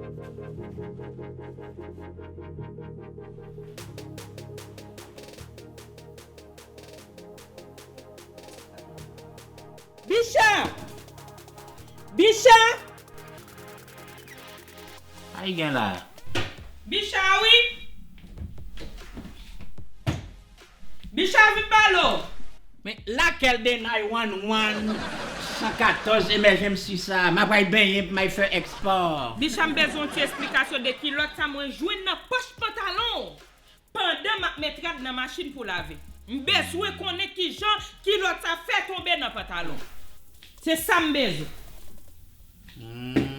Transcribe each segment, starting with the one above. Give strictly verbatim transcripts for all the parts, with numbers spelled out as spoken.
Bicha! Bicha! Sa ki gen la? Bicha, wi! Bicha, vin balo! Men lakèl de nine one one, san katòz emergency sa? M apral benyen pou m al fè ekspò. Bicha, m bezwen yon ti esplikasyon de kilòt sa mwen jwenn nan pòch pantalon w. Pandan m ap met rad nan machin pou lave, m bezwen konnen kijan kilòt sa fè tonbe nan pantalon. Se sa m bezwen. Hmm.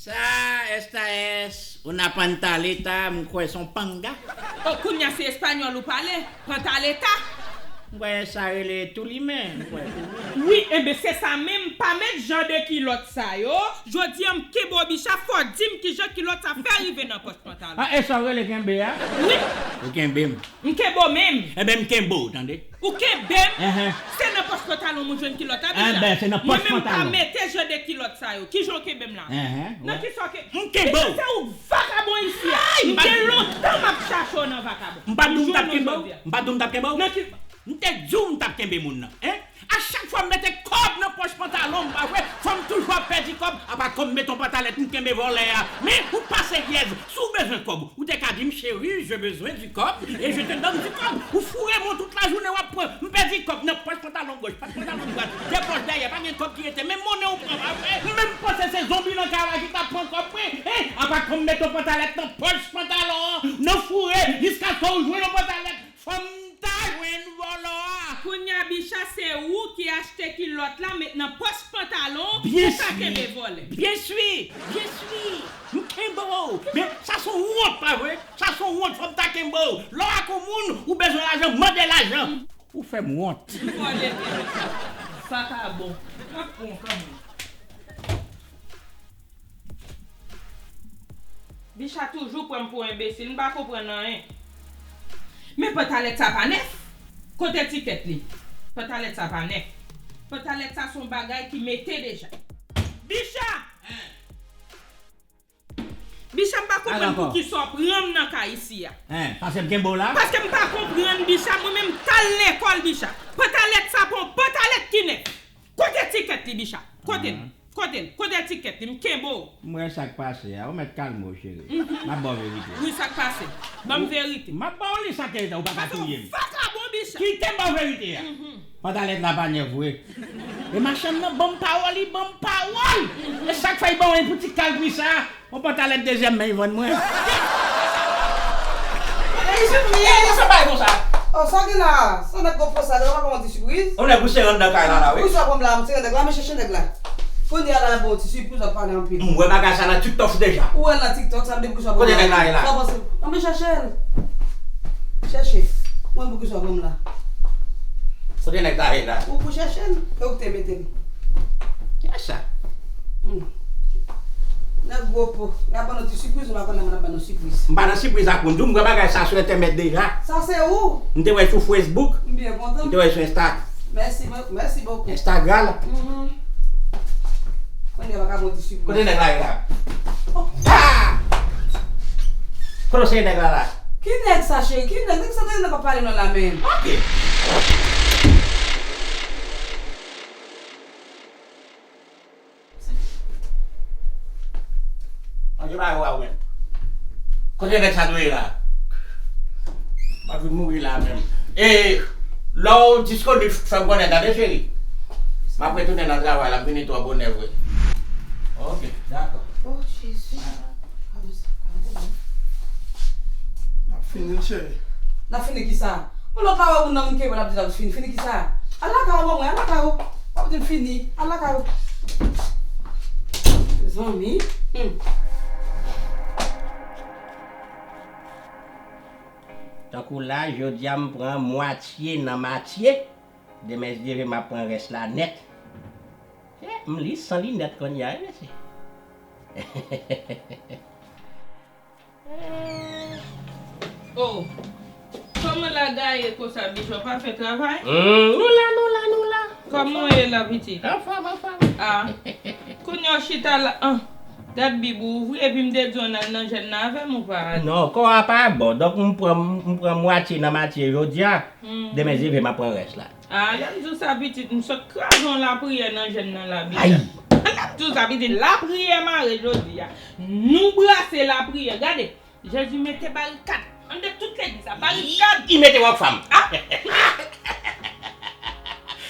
Sa, esta es una pantaleta, m kwè se yon panga. O, kounye a se espanyòl ou pale? Pantaleta? M kwè sa rele toulimen, m kwè toulimen. Wi, enben se sa menm, pa met jan de kilòt sa yo. Jodi a m kenbe w, Bicha, fò w di m kijan kilòt sa fè rive nan pòch pantalon. A, e sa w rele kenbe a? Wi. Ou kenbe m. M kenbe w menm. Enben m kenbe w, tande. Ou kenbe m? Enhen. Se nan pòch pantalon m ou jwenn kilòt la, Bicha. Enben, se nan pòch pantalon. Mwen menm pa mete jan de kilòt sa yo. Kijan w kenbe m la? Enhen, nan kisa w ke... M kenbe w. Bicha, se ou k vakabon isi a. M gen lontan m ap chache w nan vakabon. M pa di w m t ap kenbe w? M pa di w m t ap kenbe w? Nan ki... M te di w m t ap kenbe moun nan, en? A chak fwa m mete kòb nan pòch pantalon m, pa vre, fò m toujou ap pèdi kòb, apa kòm m mete yon pantalèt m kenbe vòlè a. Men, ou pa seryèz, si w bezwen kòb, ou te ka di m, chérie, j'ai besoin du cop, et je te donne du cop. Ou foure m tout lajounen w ap pran, m pèdi kòb nan pòch pantalon gòch, pòch pantalon dwat, de pòch dèyè, pa gen kòb ki rete, men monnen w pran, pa vre. M menm panse se zonbi nan kay la ki t ap pran kòb mwen, en, apa kòm m mete yon pantalèt nan pòch pantalon an, nan foure, jiskaske w jwenn yon pantalèt. Fò m ta jwenn vòlò a. Kounye a, Bicha, se ou ki achte kilòt la, met nan pòch pantalon, ou pa kenbe vòlè. Byen si, byen si. M kenbe w. Men sa se yon wont, pa vre? Sa se yon wont, fò m ta kenbe w. Lè w ak yon moun, ou bezwen lajan, mande lajan. Ou fè m wont. M vòlè, Bicha. Vakabon. M ap pran w kanmenm. Bicha toujou pran m pou enbesil, m pa konprann anyen. Men pantalèt sa pa nèf. Kote tikèt li? Pantalèt sa pa nèf. Pantalèt sa se yon bagay ki mete deja. Bicha! Bicha, m pa konprann poukisa w pran m nan kay isi a. Paske m kenbe w la? Paske m pa konprann, Bicha, mwen menm m t al lekòl, Bicha. Pantalèt sa pa yon pantalèt ki nèf. Kote tikèt li, Bicha? Kote l? Kote l? Kote tikèt li? M kenbe w. M wè sa k pase a. Ou mèt kalme w, cheri. M ap ba w verite. Wi, sa k pase? Ban m verite. M ap ba w li sa ke ou pa ka touye m. Paske w vakabon, Bicha. Kite m ba w verite a. Pantalèt la pa nèf vre. E machann nan ban m pawòl, li ban m pawòl. E sa k fè l ban w pou ti kal pri sa? Yon pantalèt dezyèm men li vann mwen. Sa bay konsa. Oh, sa gen la? Sa nèg gwo pòs la, nèg la pa ban w ti sipriz? Yon nèg ou se rann nan kay la la, wi. Poukisa w pran m la, m se rann nèg la, men chèche nèg la. Kounye a la, bon, ti sipriz, w ap pale anpil. M wè bagay sa nan TikTok deja. Ou wè l nan TikTok, sa vle di poukisa w pran m la? Kote nèg la ye la? Sa panse. Ann men chèche l. Chèche. Mwen poukisa w pran m la? Kote nèg la ye la? Ou pou chèche l, e ou k te mete l. Kiyès sa? Hmm. Nèg gwo po. Y ap ban nou ti sipriz, nou pa konnen moun ap ban nou sipriz. M pa nan sipriz ak moun. Di w m wè bagay sa sou entènèt deja. Sa se ou? M te wè sou Facebook. M byen kontan. M te wè sou Insta. Mèsi, mèsi bokou. Instagram. Mhm. Kounye a pa ka bon ti sipriz. Kote nèg la ye la? Oh. Ah! Kote w se nèg la la? Ki nèg sa, cheri? Ki nèg? Nèg sa, nèg la pa pale non la menm. Ok. Manje bagay ou a ou menm. Kote nèg sa dwe ye la? M ap vin mouri la menm. E lè w disponib, fè m konnen, tande, cheri. M ap retounen nan travay la, m vini twò bonè vre. Ok, dakò. Oh, Jezi. N ap fini l, cheri. N ap fini kisa? Bon, lòt la wè moun nan moun kenbe l ap di l ap fini. Fini kisa? Al lakay ou, ban mwen, al lakay ou. W ap di m fini. Al lakay ou. Zanmi. Hmm. Tankou la, jodi a m pran mwatye nan matye. Demen, si Dye vle, m ap pran rès la nèt. Eh, m li san linèt kounye a, wi, mesye. Oh, kòman la gaye konsa, Bicha, pa fè travay? Hmm, nou la, nou la, nou la. Kòman w ye la, pitit? Anfòm, anfòm. Ah, Kounye a w chita la, an, gad Bib ou ouvri, epi m te di w ann al nan jèn nan avè m, ou pa al. Non, kò a pa bon. Donk, m pran, m pran mwatye nan matye jodi a. Hmm. Demen, Dye vle, m ap pran rès la. A, lè m di w sa, pitit, m sot kraze yon lapriyè nan jèn nan la, Bib la. Lè m di w sa, pitit, lapriyè mare jodi a. Nou brase lapriyè. Gade, Jezi mete barikad anndan tout legliz la. Barikad! Li mete Rockfam. A!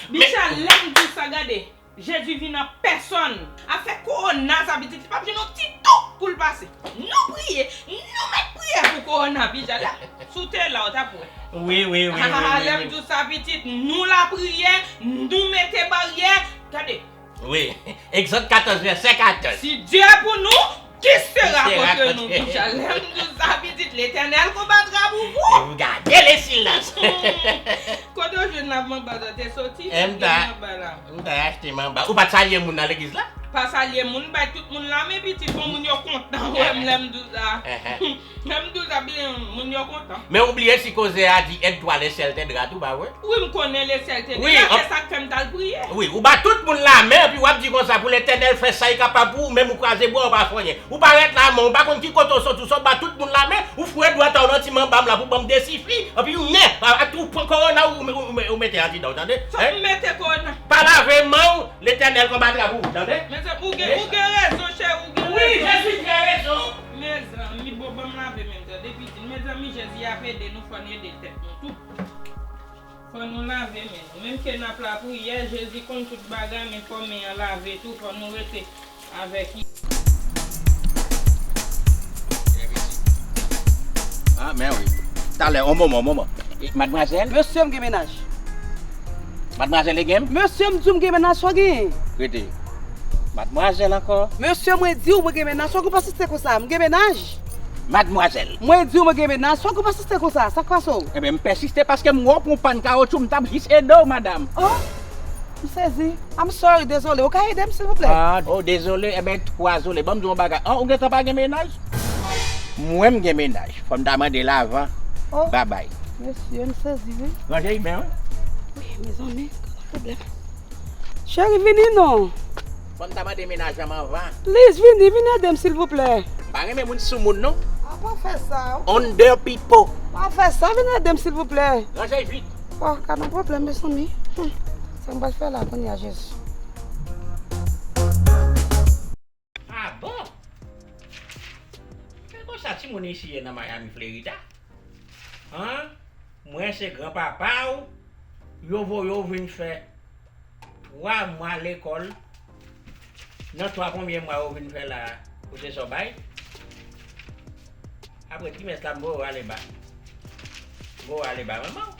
Bicha, lè m di w sa, gade. Jezi vin an pèsòn. Afè kowona sa, pitit, li p ap jwenn yon ti tou pou l pase. Nou priye, nou mèt priye pou kowona, Bicha. Lè, si w te la, w t ap wè. Wi, wi, wi, wi, wi, lè m di w sa, pitit, nou lapriyè, nou mete baryè. Gade. Wi, Egzòd katòz, vèsè katòz. Si Dye pou nou, ki sera kont nou? Bicha, lè m di w sa, pitit, Letènèl konbatra pou ou. E w gade le silans. Kote w jwenn la manba sa te soti? M ta, m ta achte manba. Ou pa t salye moun nan legliz la? Pa salye moun, bay tout moun lamen, pitit, bon moun yo kontan wè m lè m di w sa. Lè m di w sa, byen, moun yo kontan. Men ou bliye si koze a di aide-toi, le ciel t'aidera tou, pa vre? Wi, m konnen le ciel t'aidera, se sa k fè m t al priye. Wi, ou ba tout moun lamen, epi w ap di konsa pou Letènèl fè sa li kapab pou ou, menm ou kwaze bra, ou pa fè anyen. Ou pa ret la, men ou pa konn ki kote w soti, w sot ba tout moun lamen, ou foure dwèt ou nan ti manba m la pou ban m de sifi, epi ou nè, a, a, ou pran kowona, ou, ou, ou, ou mete antidan, ou tande? Sa m mete kowona? Pa lave men w, Letènèl konbatra pou ou, tande? Mezanmi, ou gen, ou gen rezon, cheri, ou gen rezon. Wi, je suis très raison. Mezanmi, bon, ban m lave men m, tande, pitit. Mezanmi, Jezi ap ede nou, fò n ede tèt nou tou. Fò nou lave men nou. Menm ke n ap lapriyè, Jezi konn tout bagay, men fò men an lave tou, fò nou rete avèk li. A, men wi. Talè, on moman, on moman. E, madmwazèl? Mesye, m gen mennaj. Madmwazèl, e gen? Mesye, m di w m gen mennaj, sa w genyen? Rete. Madmwazèl ankò? Mesye, mwen di w mwen gen mennaj, sa w gen pou w pèsiste konsa? M gen mennaj. Madmwazèl. Mwen di w mwen gen mennaj, sa w gen pou w pèsiste konsa? Sa k pase w? Ebyen, m pèsiste paske m wè w pran pàn kawotchou, m t ap jis ede w, madanm. Oh, m sezi. I'm sorry, dezole. Ou ka ede m, silvouplè? Ah, oh, dezole. Ebyen, twazole. Ban m di w yon bagay. Ah, ou gentan pa gen mennaj? Mwen, m gen mennaj. Fò m ta mande l avan. Oh. Babay. Mesye, m sezi, wi. Ranje imen, wi. Wi, mezanmi, gade pwoblèm. Cheri, vini non. Fò m ta mande mennaj la m anvan. Please, vini, vini ede m, silvouplè. M pa renmen moun sou moun, non. A, pa fè sa, ok? Under people. Pa fè sa, vini ede m, silvouplè. Ranje vit. Oh, gade yon pwoblèm, mezanmi. Hmm. Sa m pral fè la kounye a, Jezi? Ah bon? Se konsa timoun isi ye nan Miami, Florida? An? Mwen se granpapa w, yo voye w vin fè twa mwa lekòl. Nan twa premye mwa yo vin fè la, ou se sa w bay? Apre trimès la, m voye w ale ba. M voye w ale ba manman w.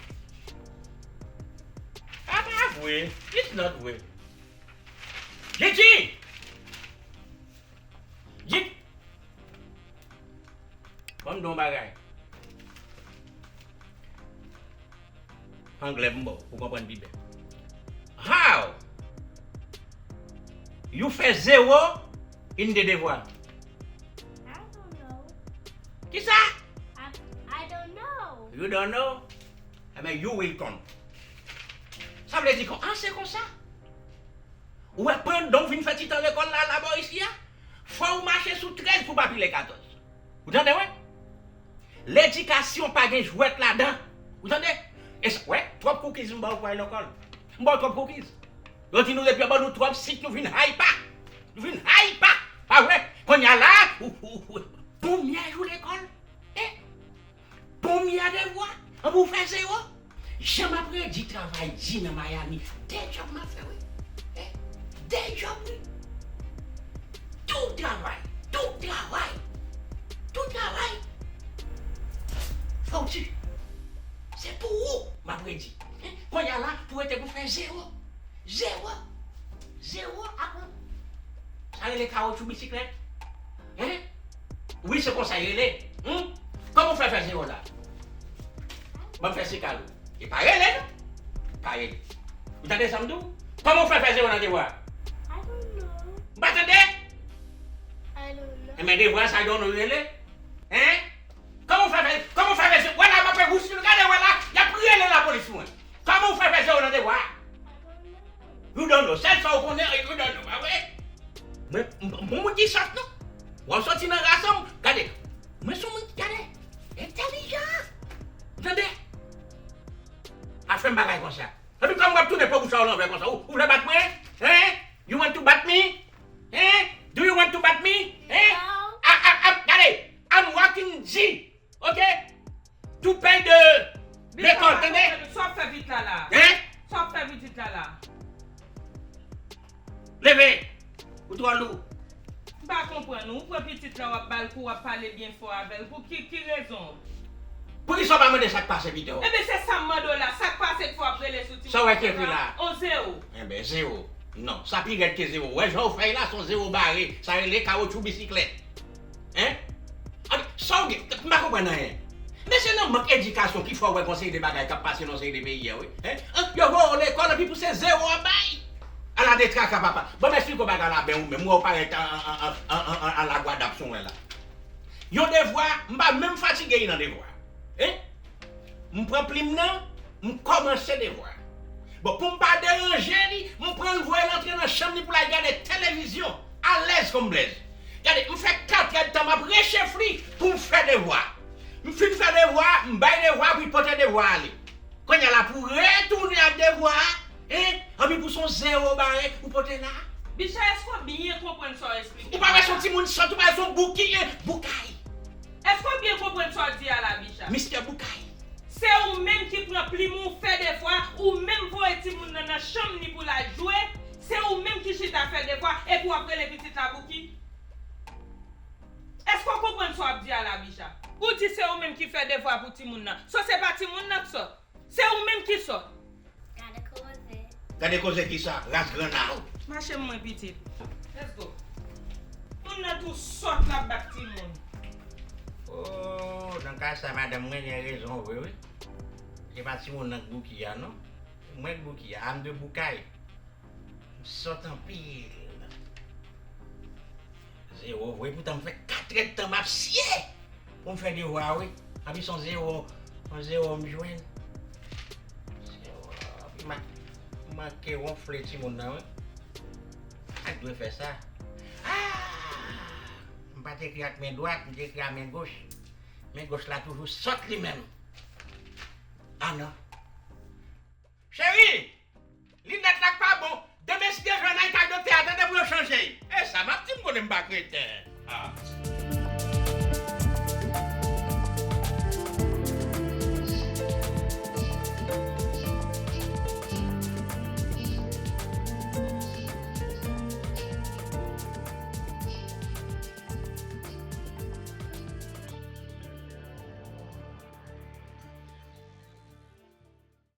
A pa vre. It's not vre. Gigi! Gigi! Ban m di w yon bagay. Anglè m ba w, pou w konprann pi byen. How? You fè zewo in de devwa. I don't know. Kisa? I, I don't know. You don't know? Ebyen, you will come. Sa vle di kon, ah, se konsa? Ou wè, pandan w vin fè ti tan lekòl la, laba w isi a, fò w mache sou trèz pou w pa pile katòz. Ou tande, wè? Ledikasyon pa gen jwèt ladan. Ou tande? E sa, wè, twòp cookies m ba w pou w al lekòl. M ba w twòp cookies. Yo di nou depi yo ban nou twòp sik, nou vin hyper. Nou vin hyper. Pa vre? Kounye a la, ou, ou, ou, premye jou lekòl. Eh? Premye devwa, ann pou w fè zewo. Jan m ap redi travay di nan Miami, de djòb m ap fè, wi. Eh, de djòb, wi. Tou travay, tou travay, tou travay. Fò w di, se pou ou m ap redi. Eh, kounye a la, pou rete pou fè zewo. Zewo. Zewo aprann. Sa rele kawotchou bisiklèt? Hein? Wi, se konsa y rele. Hum? Kòman w fè fè zewo la? Ban m fè sigal ou. E pa rele, non? Pa rele. Ou tande sa m di w? Kòman w fè fè zewo nan devwa? I don't know. M pa tande? I don't know. Enben, devwa sa I don't know rele? Hein? Kòman w fè fè, kòman w fè fè zewo? Wè la, m ap fè wouch sou nou. Gade, wè la, y ap rele lapolis pou mwen. Kòman w fè fè zewo nan devwa? You don't know. Sèl sa w konnen, you don't know, pa vre? Mwen, m, m, m, moun ki sòt non. W ap sòti nan ras an m. Gade. Mwen se yon moun ki, gade, entèlijan. Tande. Pa fè m bagay konsa. Epi kòm w ap tounen po bouch ou lanvè konsa, ou, ou vle bat mwen? Hein? You want to bat me? Hein? Do you want to bat me? Hein? I, I, I'm, gade, I'm working G, ok? To pay the lekòl, tande? Sa w ap fè pitit la la? Hein? Sa w ap fè pitit la la? Leve! Ou twò lou. M pa konprann ou. Ou pran pitit la, w ap ba l kou, w ap pale byen fò avè l. Pou ki, ki rezon? Poukisa w pa mande sa k pase pito? Ebyen, se sa m mande w la. Sa k pase k fè w ap rele sou ti... Sa w wè ki ekri la? On zewo. Enben, zewo. Non, sa pi rèd ke zewo. Wè jan w fè l la, se yon zewo bare. Sa rele kawotchou bisiklèt. Hein? An, sa w gen? M pa konprann anyen. Men se nan mank edikasyon ki fè w wè gon seri de bagay k ap pase nan yon seri de peyi a, wi. Hein? An, yo voye w lekòl, epi pou se zewo w ap bay. Ala de traka, papa. Bon, m esplike w bagay la byen ou menm. Ou wè w parèt an, an, an, an, an, an lagwadap sou mwen la. Yon devwa, m pa menm fatige li nan devwa. Hein? M pran plim nan, m kòmanse devwa. Bon, pou m pa deranje li, m pran l voye l antre nan chanm li pou l al gade televizyon, alèz kòm blèz. Gade, m fè katrèdtan m ap rechefli pou m fè devwa. M fin fè devwa, m bay devwa, pou l pote devwa ale. Kounye a la, pou retounen ak devwa a, hein? Anpi pou se yon zewo bare, ou pote la. Bicha, èske w byen konprann sa w esplike? Ou pa wè se yon timoun sòt, ou pa wè se yon boukay, hein? Boukay. Èske w byen konprann sa w di a la, Bicha? Mistè Boukay. Se ou menm ki pran plim ou, fè devwa, ou menm voye timoun nan nan chanm li pou l al jwe, se ou menm ki chita fè devwa, epi w ap rele pitit la Bouki? Èske w konprann sa w ap di a la, Bicha? Ou di se ou menm ki fè devwa pou timoun nan. So se pa timoun nan k sòt. Se ou menm ki sòt. Gade koze. Gade koze kisa? Ras granna. Mache mwen pitit. Let's go. Moun nan tou sòt l ap bat timoun. Oh, nan ka sa, madanm mwen gen rezon vre, wi. Se pa timoun nan k Bouki a, non. Mwen k Bouki a, I'm the Boukay. M sòt anpil. Zewo vre, poutan m fè katrèdtan m ap siye pou m fè devwa, wi. Anpi se yon zewo, yon zewo m jwenn. Zewo, anpi m, m manke wonfle timoun nan, wi. Sa k dwe fè sa? Ah! M pa t ekri ak men dwat, m te ekri ak men goch. Men goch la toujou sòt li menm. Ah non. Cheri! Linèt la k pa bon. Demen si Dye vle, n al kay doktè a, tande, pou yo chanje. E sa m ap di, m konnen m pa kreten. Ah.